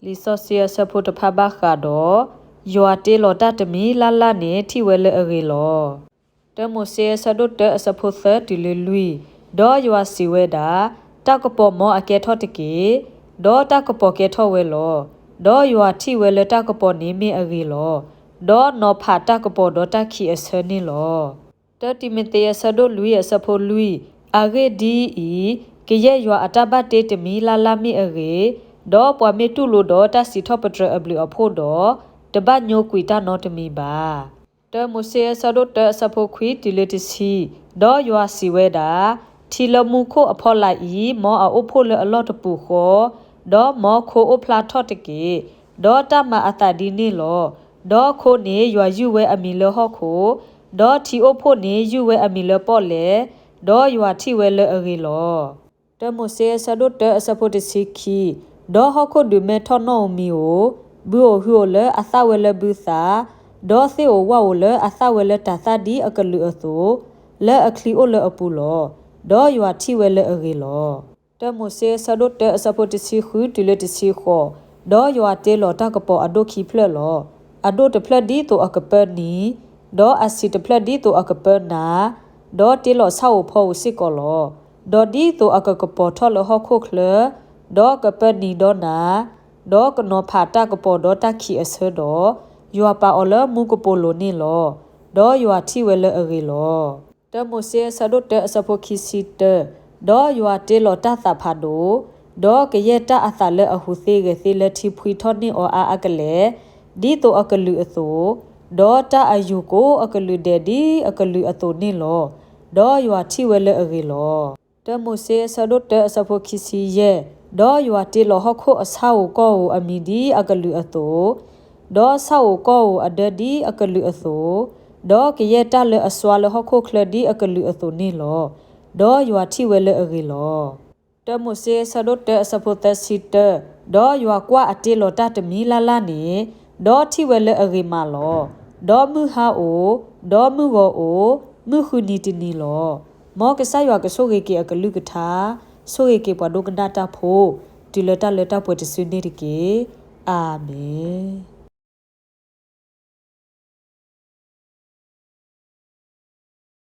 လံာ်စီဆှံအဆၢဖိတဖၣ်ဘၣ်ဃးဒီး ယွၤတ့လီၤတၢ်တမံၤလၢ်လၢ်န့ၣ် ထံၣ်ဝဲလၢအဂ့ၤလီၤ. တၢမိၤၡ့အဆၢဒိၣ်တၢအဆၢဖိသၢတုၤလၢလွံၢ်, ဒီးယွၤစံးဝဲဒၣ်, တၢ်ကပီၤမ်အကဲထီၣ်တက့ၢ်. ဒီးတၢ်ကပီၤကဲထီၣ်ဝဲလီၤ. ဒီးယွၤထံၣ်ဝဲလၢတၢ်ကပီၤန့ၣ်မ့ၢ်အဂ့ၤလီၤ. ဒီးနီၤဖးတၢ်ကပီၤဒီးတၢ်ခံးအဆၢန့ၣ်လီၤ. တၢတံၤမသ့းအဆၢဒိၣ်လွံၢ်အဆၢဖိလွံၢ်, အဂ့ၢ်ဒ်အံၤ, ကယဲၢ်ယွၤအတၢ်ဘၣ်တ့တမံၤလၢ်လၢ်မ့ၢ်အဂ့ၤ, ဒီးပှၤမ့ၢ်တူၢ်လိာ်ဒီးတၢ်စံးထီၣ်ပတြၢၤအဘျုးအဖှိၣ်ဒီး, တဘၣ်ညိကွံာ်တၢ်နီတမံၤဘၣ်. တၢမိၤၡ့အဆၢဒိၣ်တၢအဆၢဖိခွံတုၤလၢတဆံ, ဒီးယွၤစံးဝဲဒၣ်, ထံလၢမူခိၣ်အဖီလာ်အံၤ မ်အအိၣ်ဖှိၣ်လၢအလီၢ်တပူၤဃီ, ဒီးမ်ခိအိၣ်ဖျါထီၣ်တက့ၢ်. ဒီးတၢ်မၤအသးဒ်န့ၣ်လီၤ. ဒီးခိန့ၣ်ယွၤယုၢ်ဝဲအမံၤလၢဟီၣ်ခိၣ်, ဒီးထံအိၣ်ဖှိၣ်န့ၣ်ယုၢ်ဝဲအမံၤလၢပီၣ်လဲၣ်, ဒီးယွၤထံၣ်ဝဲလၢအဂ့ၤလီၤ. တၢမိၤၡ့အဆၢဒိၣ်တၢအဆၢဖိတဆံခံ, ဒီးဟီၣ်ခိၣ်ဒုးမဲထီၣ်နီၣ်ဧိၤမံၤဧိၤ, ဘုဧိၤဟုဧိၤလၢအသၣ်ဝဲလၢဘုသၣ်, ဒီးသ့ၣ်ဧိၤဝၣ်ဧိၤလၢအသၣ်ဝဲလၢတၤသၣ်ဒ်အကလုာ်အသိး, လၢအချံအိၣ်လၢအပူၤလီၤ. ဒီးယွၤထံၣ်ဝဲလၢအဂ့ၤလီၤ. တၢမိၤၡ့အဆၢဒိၣ်တၢအဆၢဖိတဆံဃုတုၤလၢတဆံဃိး, ဒီးယွၤတ့လီၤတၢ်ကပီၤအဒိၣ်ခံဖျၢၣ်လီၤ. အဒိၣ်တဖျၢၣ်ဒ်သိးအကပၢနံၤ, ဒီးအဆံးတဖျၢၣ်ဒ်သိးအကပၢနၤ, ဒီးတ့လီၤဆၣ်ဧိၤဖီဧိၤစ့ၢ်ကီးလီၤ. ဒီးဒ်သိးအကကပီၤထီၣ်လၢဟီၣ်ခိၣ်ချၢ, ဒီးကပၢနံၤဒီးနၤ, ဒီးကနီၤဖးတၢ်ကပီၤဒီးတၢ်ခံးအဆၢဒီး, ယွၤပာ်အီၤလၢမူကပိာ်လိၤန့ၣ်လီၤ. ဒီးယွၤထံၣ်ဝဲလၢအဂ့ၤလီၤ. တၢမိၤၡ့အဆၢဒိၣ်တၢအဆၢဖိခံဆံတၢ, ဒီးယွၤတ့လီၤတၢ်သးဖးဒိၣ်, ဒီးကယဲၢ်တၢ်အသးလၢအဟူးသ့ဂဲၤသ့လၢထံဖှံထီၣ်န့ၢ်အီၤအါအါကလဲာ်, ဒ်သိးအကလုာ်အသိး, ဒီးတၢ်အယူၤကိးအကလုာ်ဒဲးဒ်အကလုာ်အသိးန့ၣ်လီၤ. ဒီးယွၤထံၣ်ဝဲလၢအဂ့ၤလီၤ. တၢမိၤၡ့အဆၢဒိၣ်တၢအဆၢဖိခံဆံယဲၢ်, ဒီးယွၤတ့လီၤဟီၣ်ခိၣ်အဆၣ်ဧိၤကီၢ်ဧိၤအမံၤဒ်အကလုာ်အသိး, ဒီးဆၣ်ဧိၤကီၢ်ဧိၤအဒၢဒ်အကလုာ်အသိး, ဒီးကယဲၢ်တၢ်လၢအစွါလၢဟီၣ်ခိၣ်ချၢဒ်အကလုာ်အသိးန့ၣ်လီၤ. ဒီးယွၤထံၣ်ဝဲလၢအဂ့ၤလီၤ. တၢမိၤၡ့အဆၢဒိၣ်တၢအဆၢဖိသၢဆံတၢ, ဒီးယွၤကွၢ်အတ့လီၤတၢ်တမံၤလၢ်လၢ်န့ၣ်, ဒီးထံၣ်ဝဲလၢအဂ့ၤမးလီၤ. ဒီးမုၢ်ဟါအိၣ်, ဒီးမုၢ်ဂီၤအိၣ်, မုၢ်ဃုနံၤတနံၤလီၤ. မ်ကစၢ်ယွၤကဆိၣ်ဂ့ၤက့ၤအကလုၢ်ကထါ, ဆိၣ်ဂ့ၤက့ၤပှၤဒိကနၣ်တၢ်ဖိ, တုၤလၢတၢ်လၢတၢ်ပှဲၤတစုန့ၣ်တက့ၢ်. အၤမ့ၣ်.